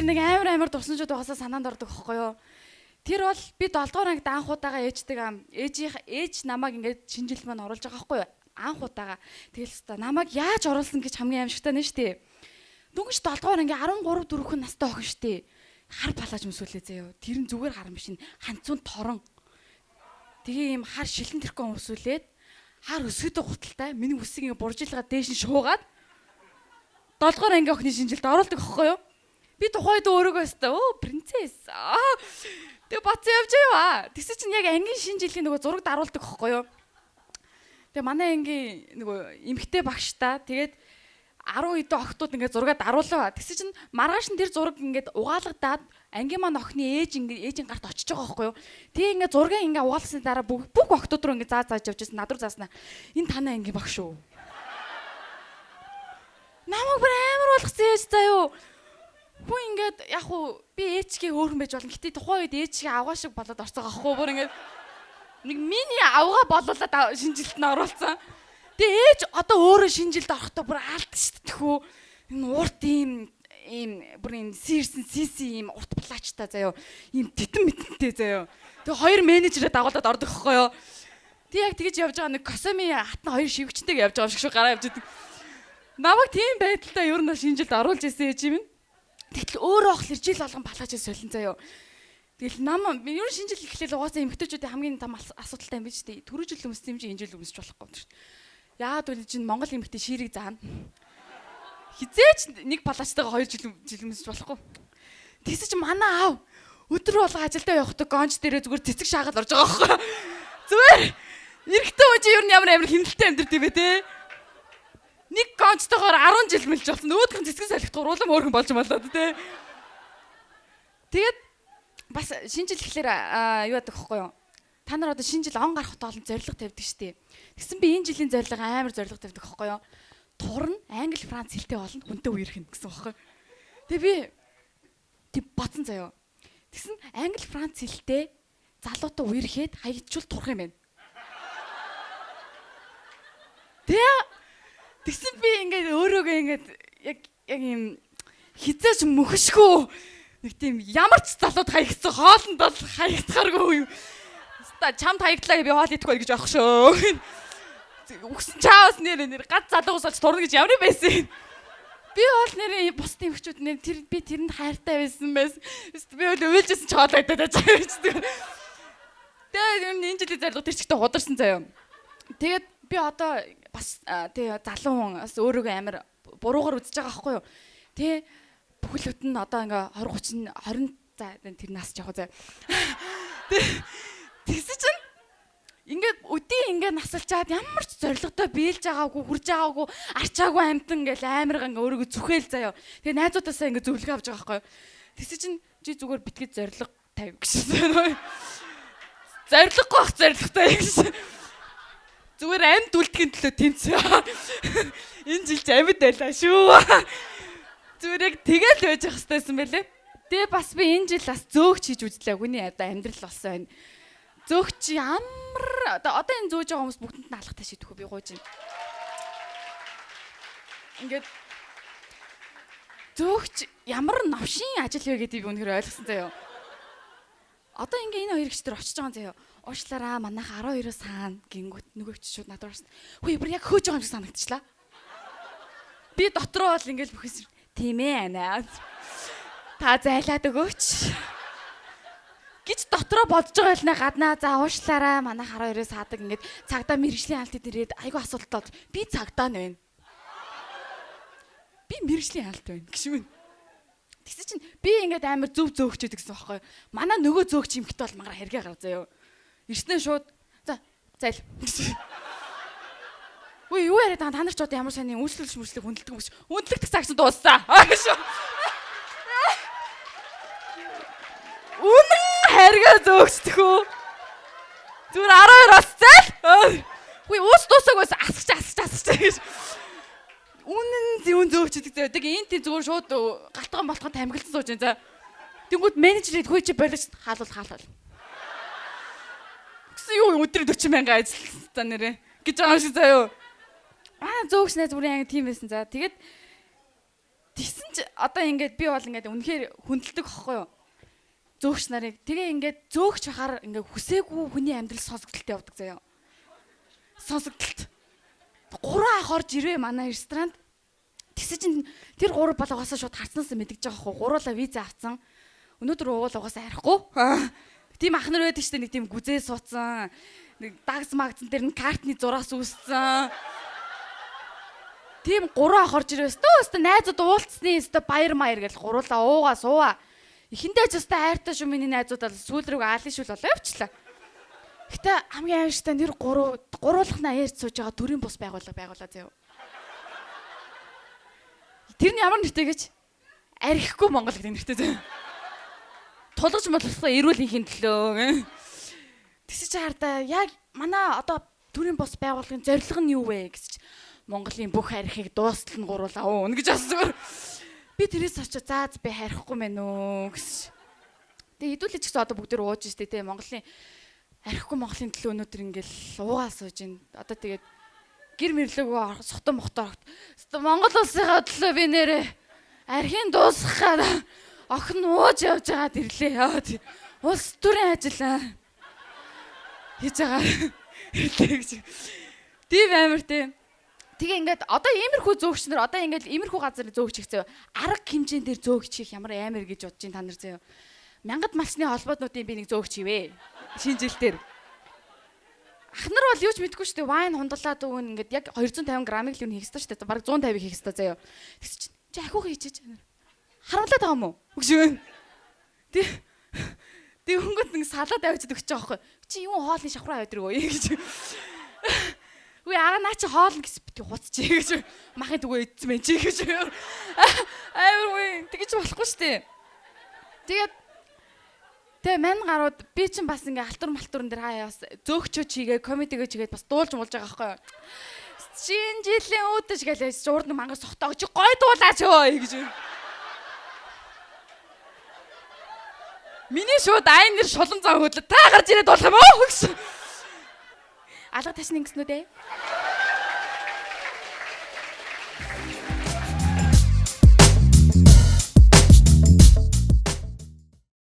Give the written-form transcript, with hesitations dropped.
тэр нэг амар амар дурсамжууд байгаасаа санаанд ордог хөөхгүй юу? Тэр бол би 7 дугаар ангид анх удаага ээжтэйгээ ээжийнх ээж намайг ингээд шинэ жил маань оруулж байгаа хөөхгүй юу? Анх удаага. Тэгэл хэвээр намайг яаж оруулсан гэж хамгийн аимшигтай нь шүү дээ. Дөнгөж 7 дугаар анги 13 4 настай охин шүү дээ. Хар палаж өмсүүлээ заяо. Тэр нь зүгээр хар биш нь ханцуун торон. Тэгээ ийм хар шилэн тэрхүү өмсүүлээд хар өсгөдөө гуталтай миний үсийг ингээ буржилгаа дээш нь шуугаад 7 дугаар анги охины шинэ жилд оруулдаг хөөхгүй юу? Би тухайд өөрөөгөө өстө өө принцесс. Тэгээ бац явж яваа. Тэгсэн чинь яг ангийн шинэ жилийн нөгөө зураг даруулдаг хөөхгүй юу? Тэгээ манай ангийн нөгөө эмгтэй багш та тэгээд 10 хэдэн охтууд ингээд зураг даруулаа. Тэгсэн чинь маргааш нь тэр зураг ингээд угаалгадаад ангийн маань охины ээж ингээд ээжийн гарт очиж байгаа байхгүй юу? Тэгээ ингээд зургийг ингээд угаалсны дараа бүх охтууд руу ингээд заа зааж явж байсан. Над руу зааснаа. Энэ танай ангийн багш шүү. Намайг бүр амар болгосон ээж заа юу. Хүн ингээд яг уу би ээжгээ хөөрхөн байж болно. Гэтэ тухайн үед ээжгээ авгаа шиг болоод орцоо гахгүй бүр ингээд нэг миний авгаа болуулаад шинэ жилд нь оруулсан. Тэгээ ээж одоо өөрөө шинэ жилд орохдоо бүр алдчихдаг тхүү. Энэ урт ийм ийм бүр ийм сэрсэн сиси ийм урт плачтай заяо. Ийм титэн мэтэнтэй заяо. Тэгээ хоёр менежерээ дагуулад ордог хөөхгүй юу. Тэг яг тэгэж явж байгаа нэг косоми хатна хоёр шивгчтэйг явж байгаа юм шиг шүү гараа явж идэг. Намайг тийм байдалтай ер нь шинэ жилд оруулж ирсэн ээж юм. Тэгтэл өөрөө охлор жил болгон палаж солин заяо. Тэгэл нам ер нь шинэ жил эхлээл угаасаа эмэгтэйчүүдийн хамгийн том асуудалтай юм биш үү? Түрүү жил өмссөн юм чи энэ жил өмсч болохгүй юм шүү. Яагаад гэвэл чинь Монгол эмэгтэй шиирийг заана. Хизээч нэг палажтайгаа 2 жил жил өмсч болохгүй. Тэгсэн чинь манай аав өдөр болго ажилдаа явахдаа гонч дээрээ зүгээр цэцэг шаагаад орж байгаа байхгүй. Зүгээр эрэгтэй хүн чинь ер нь ямар амар хэмнэлтэй амьдрт юм бэ те. Нэг гончтойгоор 10 жил мэлж болсон. Өөдгөн цэцгэн солихтгоор улам өөрхөн болж болоод те. Тэгээд бас шинэ жил гэхлээр юу яадаг вэ юу? Та нар одоо шинэ жил он гарах тоолон зорилго тавьдаг штеп. Тэгсэн би энэ жилийн зорилго амар зорилго тавьдаг байхгүй юу? Турна англи франц хэлтэй болно хүнтэй үерхэн гэсэн байхгүй. Тэгээ би тэг бодсон заяо. Тэгсэн англи франц хэлтэй залуутай үерхэд хаягдчул турах юм байна. Тэгээ тэгсэн би ингээд өөрөөгөө ингээд яг яг юм хизээч мөхөшгүй нэг тийм ямар ч залууд хаягдсан хоолнд бол хаягдахааргүй юм. Ста чамд хаягдлаа би хоол идэхгүй гэж аах шүү. Үгсэн чаавас нэр нэр гац залуугаас олж турна гэж ямар байсан юм. Би бол нэрээ бусдын эмэгчүүд нэр тэр би тэрэнд хайртай байсан байсан. Би бол уйлжсэн ч хоол идээд байж байгаа юм чи. Тэгээд ер нь энэ жилийн зорилго тэр чигтээ хударсан заяа. Тэгээд би одоо бас тэгээ залуу хүн бас өөрийгөө амар буруугаар үзэж байгаа байхгүй юу. Тэгээ бүхэл бүтэн одоо ингээ 20 30 20 за тэр нас жоох заяа. Тэгсэн чинь ингээд өдий ингээд насалчаад ямар ч зорилготой биелж байгаагүй, хүрж байгаагүй, арчаагүй амтан ингээл амар ингээ өөрийгөө зүхээл заяа. Тэгээ найзуудаасаа ингээ зөвлөгөө авч байгаа байхгүй юу. Тэгсэн чинь чи зүгээр битгий зорилго тавь гэсэн. Зорилгогүй бах зорилготой гэсэн. Зүгээр амьд үлдэхин төлөө тэмцээ. Энэ жил ч амьд байлаа шүү. Зүгээр яг тэгэл байж ах хэвтэйсэн байлээ. Тэгээ бас би энэ жил бас зөөгч хийж үзлээ. Хүний одоо амьдрал болсон байна. Зөөгч ямар одоо энэ зөөж байгаа хүмүүс бүгдэнд нь алхах ташид төхөө би гуйж байна. Ингээд зөөгч ямар новшин ажил вэ гэдгийг би үнэхээр ойлгосон заяа. Одоо ингээ энэ хоёр гिच төр очиж байгаа заяа. Уушлаараа манайх 12-оос хаана гингүүт нөгөөч шууд надад орсон. Хөөе бүр яг хөөж байгаа юм шиг санагдчихлаа. Би дотроо бол ингээл бүхэс тийм ээ анаа. Та зайлаад өгөөч гэж дотроо бодож байгаа хэлнэ гаднаа за уушлаараа манайх 12-оос хаадаг ингээд цагдаа мэрэгжлийн хаалтад ирээд айгүй асуудалтай болж би цагдаа нь байна. Би мэрэгжлийн хаалт байна гэж юм. Тэгсэн чинь би ингээд амар зөв зөөгчөөд гэсэн байхгүй. Манай нөгөө зөөгч эмхтэй бол мангар хэргээ гар заяо. Ирснээ шууд за зайл. Үгүй юу яриад байгаа та нар ч одоо ямар сайн үйлчлүүлж мөрчлөг хүндэлдэг юм биш. Хүндлэгдэх цаг чинь дууссан. Үнэн харгаа зөөгчдөх үү? Зүгээр 12 бас зайл. Үгүй ууц дуусаагүй байсан асгч асгч асгч гэж. Үнэн зүүн зөөгчдөг зөө. Тэгээ энэ тийм зүгээр шууд галтган болтгон тамхилсан сууж байна за. Тэнгүүд менежер хөөе чи болооч хаалвал хаалвал. Гэсэн юу өдрийн 40 мянган ажилласан нэрээ гэж байгаа юм шиг заяо. Аа зөөгч найз бүрийн анги тийм байсан за. Тэгээд Тэгсэн чи одоо ингээд би бол ингээд үнэхээр хүндэлдэг хөөхгүй юу? Зөөгч нарыг тэгээ ингээд зөөгч байхаар ингээд хүсээгүй хүний амьдрал сонсогдолтой явдаг заяа. Сонсогдолт. Гурван ах орж ирвэ манай ресторанд. Тэгсэн чинь тэр гурав бол угаасаа шууд харцнаас мэдгэж байгаа хөө. Гуруула виза авцсан. Өнөөдөр уул угаасаа арахгүй. Тийм ах нар байдаг шүү дээ. Нэг тийм гүзээ суудсан. Нэг дагс магцсан дээр нь картны зураас үүссэн. Тийм гурван ах орж ирвэ. Өстө найзууд уулцсны өстө баяр маяр гэл гуруула уугаа сууа. Эхэндээ ч өстө хайртай шүү миний найзууд бол сүүл рүү аалын шүл болоо явчлаа. Гэтэ хамгийн аимшигтай нэр гуруулхнаа ярьж сууж байгаа төрийн бус байгууллага заяа. Тэр нь ямар нэртэй гэж? Архихгүй Монгол гэдэг нэртэй заяа. Тулгаж молглохоо эрүүл энхийн төлөө. Тэгсэн чи хардаа яг манай одоо төрийн бус байгууллагын зорилго нь юу вэ гэж Монголын бүх архийг дуустал нь гуруулаа уун гэж асуугаар. Би тэрээс очиж заа би харахгүй мэн үү гэсэн. Тэгээ хэдүүлээ ч гэсэн одоо бүгд ууж штэ те Монголын архихгүй Монголын төлөө өнөөдөр ингээл уугаа сууж ин. Одоо тэгээд гэр мэрлэгөө сохтон мохтоор Монгол улсынхаа төлөө би нэрээ архийн дуусгах гад охин ууж явж байгаад ирлээ. Улс төрийн ажил хийж байгаа ирлээ гэж. Тийм амар тийм. Тэгээ ингээд одоо иймэрхүү зөөгч нар одоо ингээд иймэрхүү газар зөөгч хийх заяа. Арга хэмжээн дээр зөөгч хийх ямар амар гэж бодож ин та нар заяа. Мянгад малчны холбоотнуудын би нэг зөөгч хийвэ. Шинэ жил дээр. Ах нар бол юу ч мэдэхгүй шүү дээ. Вайн хундлаад өгөн ингээд яг 250 грамыг л юу хийх ёстой шүү дээ. Бараг 150-ыг хийх ёстой заяа. Тэгс чинь чи ахиух хийчихэж. Харамлаад байгаа юм уу? Гэж юм. Тэг хөнгөт нэг салаад авчид өгч байгаа байхгүй. Чи юу хоолны шавхраа аваад ирвөө гэж. Үгүй ага наа чи хоол гэсэн бити хуцчих гэж. Махын түгөө идсэн мэн чи гэж. Амар үгүй тэгэж болохгүй шүү дээ. Тэгээд тэгээ мань гарууд би чинь бас ингээ алтур малтурн дээр хаяа бас зөөгчөө чигээ комедигээ чигээд бас дуулж муулж байгаа байхгүй юу. Шинэ жилийн үүдэж гэлээ урд нь мангар сохтоо чи гой дуулаач өө гэж. Миний шууд айн нэр шулан зам хөдлөө та гарч ирээд дуулах юм уу гэсэн. Алга ташны ингэснүү дээ.